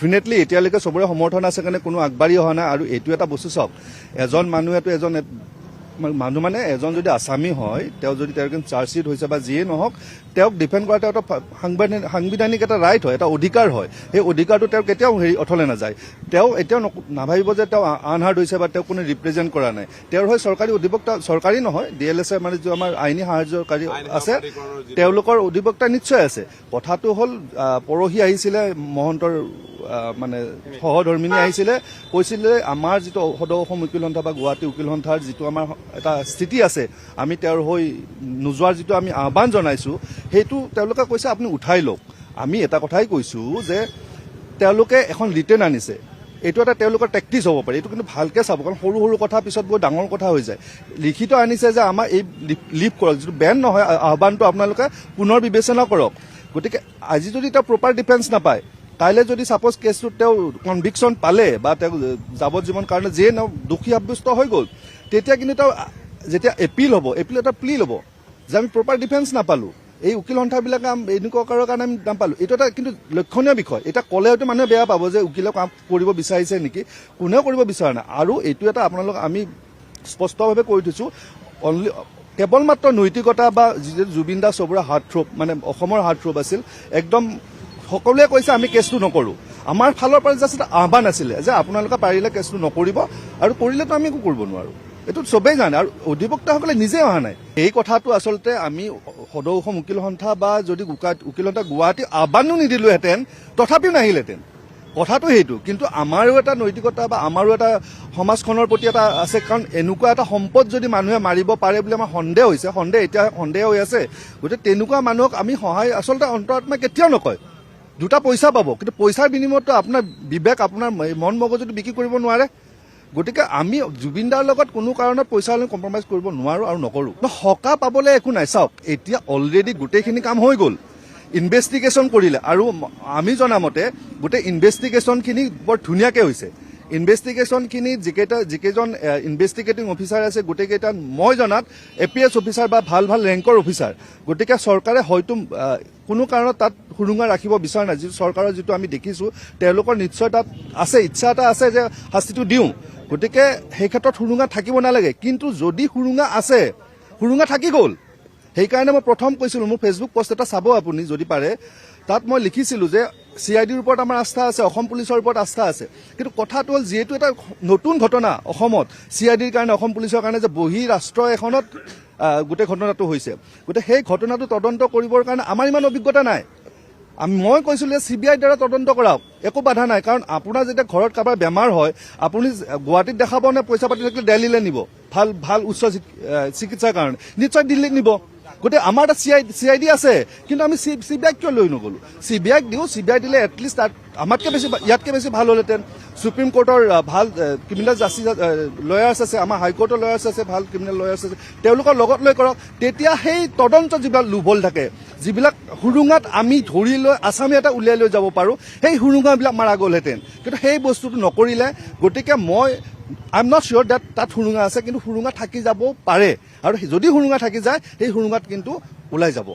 Definitely এতিয়ালৈকে চবৰে সমৰ্থন আছে কাৰণে কোনো আগবাঢ়ি অহা নাই। আৰু এইটো এটা বস্তু চাওক, এজন মানুহেতো এজন মানুহ মানে এজন যদি আছামী হয়, তেওঁ যদি তেওঁৰ চাৰ্জশ্বিট হৈছে বা যিয়ে নহওক, তেওঁক ডিফেণ্ড কৰা তেওঁ এটা সাংবিধানিক এটা ৰাইট হয়, এটা অধিকাৰ হয়। সেই অধিকাৰটো তেওঁ কেতিয়াও হেৰি অথলে নাযায়। তেওঁ এতিয়াও নাভাবিব যে তেওঁ আনহাৰ্ড হৈছে বা তেওঁ কোনো ৰিপ্ৰেজেণ্ট কৰা নাই। তেওঁৰ হৈ চৰকাৰী অধিবক্তা, চৰকাৰী নহয়, ডিএলএছ মানে যিটো আমাৰ আইনী সাহায্যকাৰী আছে, তেওঁলোকৰ অধিবক্তা নিশ্চয় আছে। কথাটো হ'ল, পৰহি আহিছিলে মহন্তৰ মানে সহধৰ্মিনী আহিছিলে, কৈছিলে আমাৰ যিটো সদৌ অসম উকিল সন্থা বা গুৱাহাটী উকিল সন্থাৰ যিটো আমাৰ এটা স্থিতি আছে, আমি তেওঁৰ হৈ নোযোৱাৰ যিটো আমি আহ্বান জনাইছোঁ, সেইটো তেওঁলোকে কৈছে আপুনি উঠাই লওক। আমি এটা কথাই কৈছোঁ যে তেওঁলোকে এখন ৰিটেন আনিছে, এইটো এটা তেওঁলোকৰ টেকটিছ হ'ব পাৰে। এইটো কিন্তু ভালকে চাব, কাৰণ সৰু সৰু কথা পিছত গৈ ডাঙৰ কথা হৈ যায়। লিখিত আনিছে যে আমাৰ এই লিভ কৰক, যিটো বেন নহয়, আহ্বানটো আপোনালোকে পুনৰ বিবেচনা কৰক। গতিকে আজি যদি তেওঁ প্ৰপাৰ ডিফেন্স নাপায়, কাইলৈ যদি ছাপ'জ কেছটোত তেওঁ কনভিকশ্যন পালে বা তেওঁ যাৱজ্জীৱন কাৰণে যিয়ে নহওক দোষী সাব্যস্ত হৈ গ'ল, তেতিয়া কিন্তু তেওঁ যেতিয়া এপিল হ'ব, এপিল এটা প্লি ল'ব যে আমি প্ৰপাৰ ডিফেন্স নাপালোঁ, এই উকিল সন্থাবিলাকে এনেকুৱা কৰাৰ কাৰণে আমি নাপালোঁ। এইটো এটা কিন্তু লক্ষণীয় বিষয়। এতিয়া ক'লে হয়তো মানুহে বেয়া পাব যে উকিলে কাম কৰিব বিচাৰিছে নেকি। কোনেও কৰিব বিচৰা নাই। আৰু এইটো এটা আপোনালোক আমি স্পষ্টভাৱে কৈ থৈছোঁ, অনলি কেৱল মাত্ৰ নৈতিকতা বা যিটো জুবিন দা চবৰে হাৰ্ট থ্ৰব, মানে অসমৰ হাৰ্ট থ্ৰব আছিল, একদম সকলোৱে কৈছে আমি কেছটো নকৰোঁ। আমাৰ ফালৰ পৰা জাষ্ট এটা আহ্বান আছিলে যে আপোনালোকে পাৰিলে কেছটো নকৰিব, আৰু কৰিলেতো আমি একো কৰিব নোৱাৰোঁ, এইটো চবেই জানে। আৰু অধিবক্তাসকলে নিজে অহা নাই। এই কথাটো আচলতে আমি সদৌ অসম উকিল সন্থা বা যদি উকিল সন্থা গুৱাহাটী আহ্বানো নিদিলোহেঁতেন, তথাপিও নাহিলহেঁতেন। কথাটো সেইটো। কিন্তু আমাৰো এটা নৈতিকতা বা আমাৰো এটা সমাজখনৰ প্ৰতি এটা আছে, কাৰণ এনেকুৱা এটা সম্পদ যদি মানুহে মাৰিব পাৰে বুলি আমাৰ সন্দেহ হৈছে, সন্দেহ এতিয়া সন্দেহ হৈ আছে। গতিকে তেনেকুৱা মানুহক আমি সহায় আচলতে অন্তৰাত্মাই কেতিয়াও নকয়। দুটা পইচা পাব, কিন্তু পইচাৰ বিনিময়ততো আপোনাৰ বিবেক, আপোনাৰ মন মগজুটো বিক্ৰী কৰিব নোৱাৰে। গতিকে আমি জুবিন দাৰ লগত কোনো কাৰণত পইচা লৈ কম্প্ৰমাইজ কৰিব নোৱাৰো আৰু নকৰোঁ। সকাহ পাবলৈ একো নাই। চাওক, এতিয়া অলৰেডি গোটেইখিনি কাম হৈ গ'ল, ইনভেষ্টিগেশ্যন কৰিলে আৰু আমি জনামতে গোটেই ইনভেষ্টিগেশ্যনখিনি বৰ ধুনীয়াকৈ হৈছে। ইনভেষ্টিগেশ্যনখিনি যিকেইজন ইনভেষ্টিগেটিং অফিচাৰ আছে, গোটেইকেইটা মই জনাত এপিএছ অফিচাৰ বা ভাল ভাল ৰেংকৰ অফিচাৰ। গতিকে চৰকাৰে হয়তো কোনো কাৰণত তাত সুৰুঙা ৰাখিব বিচৰা নাই। যিটো চৰকাৰৰ যিটো আমি দেখিছোঁ, তেওঁলোকৰ নিশ্চয় তাত আছে, ইচ্ছা এটা আছে যে শাস্তিটো দিওঁ। গতিকে সেই ক্ষেত্ৰত সুৰুঙা থাকিব নালাগে। কিন্তু যদি সুৰুঙা আছে, সুৰুঙা থাকি গ'ল। সেইকাৰণে মই প্ৰথম কৈছিলোঁ, মোৰ ফেচবুক পষ্ট এটা চাব আপুনি যদি পাৰে, তাত মই লিখিছিলোঁ যে চিআইডিৰ ওপৰত আমাৰ আস্থা আছে, অসম পুলিচৰ ওপৰত আস্থা আছে। কিন্তু কথাটো হ'ল, যিহেতু এটা নতুন ঘটনা অসমত চিআইডিৰ কাৰণে, অসম পুলিচৰ কাৰণে, যে বহি ৰাষ্ট্ৰ এখনত গোটেই ঘটনাটো হৈছে, গতিকে সেই ঘটনাটো তদন্ত কৰিবৰ কাৰণে আমাৰ ইমান অভিজ্ঞতা নাই। মই কৈছিলোঁ যে চিবিআইৰ দ্বাৰা তদন্ত কৰাওক, একো বাধা নাই। কাৰণ আপোনাৰ যেতিয়া ঘৰত কাৰোবাৰ বেমাৰ হয়, আপুনি গুৱাহাটীত দেখাব নে পইচা পাতি থাকিলে দেলহিলৈ নিব ভাল ভাল উচ্চ চিকিৎসাৰ কাৰণে? নিশ্চয় দিল্লীত নিব। গতিকে আমাৰ তাত চিআইডি আছে, কিন্তু আমি চিবিআইক কিয় লৈ নগ'লো? চিবিআইক দিওঁ, চিবিআই দিলে এটলিষ্ট তাত আমাতকৈ বেছি, ইয়াতকৈ বেছি ভাল হ'লহেঁতেন। সুপ্ৰিম কোৰ্টৰ ভাল ক্ৰিমিনেল জাষ্টিছ লয়াৰ্ছ আছে, আমাৰ হাইকোৰ্টৰ লয়াৰ্ছ আছে, ভাল ক্ৰিমিনেল লয়াৰ্ছ আছে, তেওঁলোকৰ লগত লৈ কৰক। তেতিয়া সেই তদন্ত যিবিলাক লুপহ'ল থাকে, যিবিলাক সুৰুঙাত আমি ধৰি লৈ আছামী এটা উলিয়াই লৈ যাব পাৰোঁ, সেই সুৰুঙাবিলাক মাৰা গ'লহেঁতেন। কিন্তু সেই বস্তুটো নকৰিলে। গতিকে মই I am not sure that তাত সুৰুঙা আছে, কিন্তু সুৰুঙা থাকি যাবও পাৰে। আৰু যদি সুৰুঙা থাকি যায়, সেই সুৰুঙাত কিন্তু ওলাই যাব।